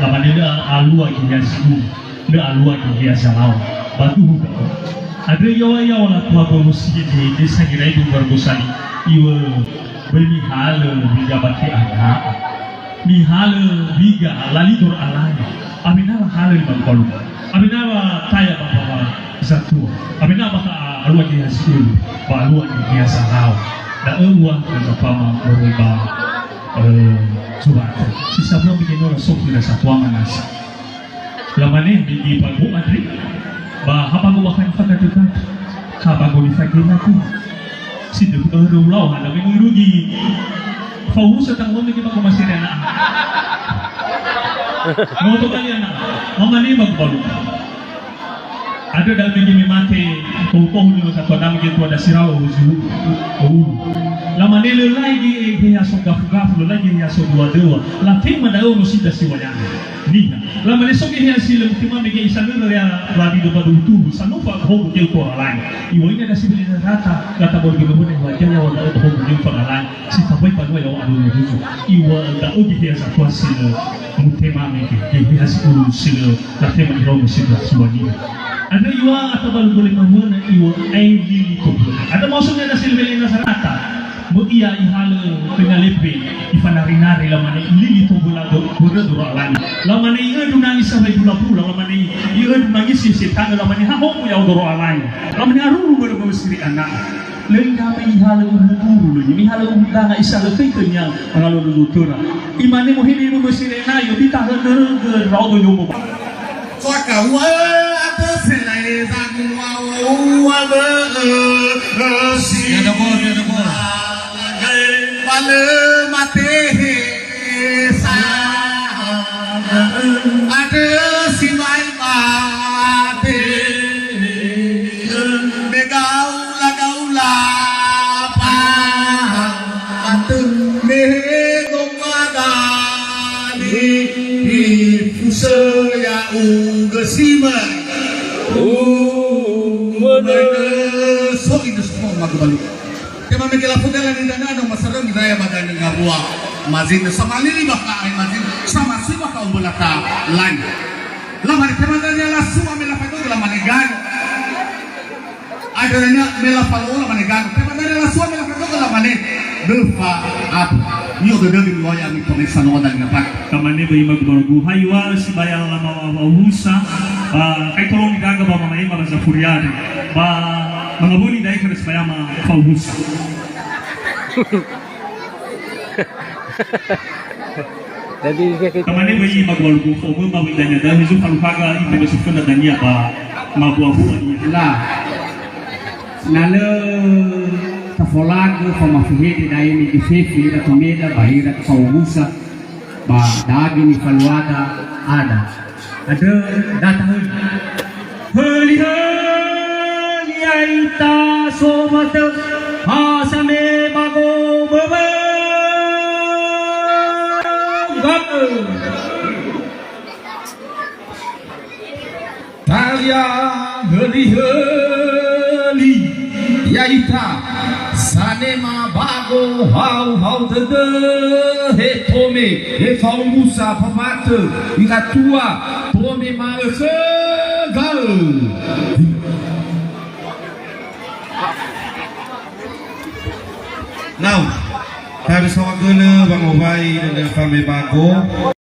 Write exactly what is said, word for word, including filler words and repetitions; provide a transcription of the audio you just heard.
Lamane lö alua geheha si'ulu, lö alua geheha zalao. Ba duhu da'ö. Andrö yaŵa-yaŵa latuha bonuside, de sangerai du Bargosali. Iŵö böi mihalö biga ba te'ana'a. Mihalö biga lali dora alai. Awena lahalö li malumalu. Awena wa taya ba mbawa zatua. Awena ba ta alua geheha si'ulu, ba alua geheha zalao. Da'ö ua, na zafama moroi ba, eh, Zura'atö. Si sambua mege no la so khöra satua manasa. Lamane mege bago andre, ba ha bago bakhan fakatö-katö. Ha bago nifagena tu. Si dödö ulau hana mege rugi. Fauhusa tanggung mege bago masere ana. Ngoto kali ana. Mamane bago balu. Andrö da'ö mege me mate, tohu-tohu niŵa'ö satua da'ö mege tua dasirao huzu, ulu. Lamane lö laigi geheha so gafu-gafu, lö laigi geheha so döwa-döwa. Latema da'ö no si dasi wayana. Niha. Lamane so geheha si lö mutema mege isanöra ya rabi do badu tuhu, sanofa hogu teu tora lain. Iŵa'ö ina dasi beli rata, kata bol gebe bone wajah ya wala hogu teu tora lain. Si tabai banua ya'o adu nududu. Iŵa'ö da'ö geheha satua si lö mutema mege, geheha si'ulu si lö latema iraono si lö suwani. Andrö iŵa'ö atabalu gole mamöna iŵa'ö ae lili tobula. Andrö maksudnya ada si lö beli Nazarata. Möi ia ihalö khönia lepe, ifanari-nari lamane ilili tobula do, börö dora alani. Lamane i'ödu nangis sampai bula-bula, lamane i'ödu nangis si setanga, lamane ha hoku ya'o dora alani. Lamane aruru börö börö siri ana. Lö iname ihalö uru-uru, lö ihalö uru danga isa lö khöi khönia ngalö lulu töra. Imane mohili uru mesirena yo bita hönö gö raodo yomo. Soaka ua atö selae zagua ua bö si. Ya, ada gol, ya, ada gol. Balö matehe sa. Andrö si mai mate. Me gaula-gaula patö me gomadali fusö ya'ugö si möi. Umönö. So indö sukho magu balu. Tema mege lafudela ni dana no masarö ni raya ba dana ngawua. Mazin samalili bakha ai mazin. Sama si bakha umbelata lain. Lamane tema dania lasua me lafadugu lamane gayo. Adarania me lafalo'o lamane gayo. Tema dania lasua me lafadugu lamane. Befa abu. Nio dödögi mi waya mi komesa no dagi napak. Tamane ba ima gubarugu. Hai wa si baya lama wa usa. Ba kai tolong didaga ba mama ima ba zafuriade. Ba mangabuni dai kada si baya ma fauhusa. Jadi, tamane böi mabualugu fomö ma widanya dahu zu faluhaga ite besuföna dania ba mabuabua ia. La. Na lö tafolagö famafehede da'e mege fefu ira tomeda ba ira fauhusa ba dagi nifaluada ada. Andrö data höli. Höli-höli aita somatö, ha same bago böbö. Talia höli-höli. Ya'ita, sanema bago hau-hau dödö, he tome, he fauhusa famatö, ira tua, tome ma'ökhö gaö. Nau, tabe sawagölö wangowai dödö fame bago.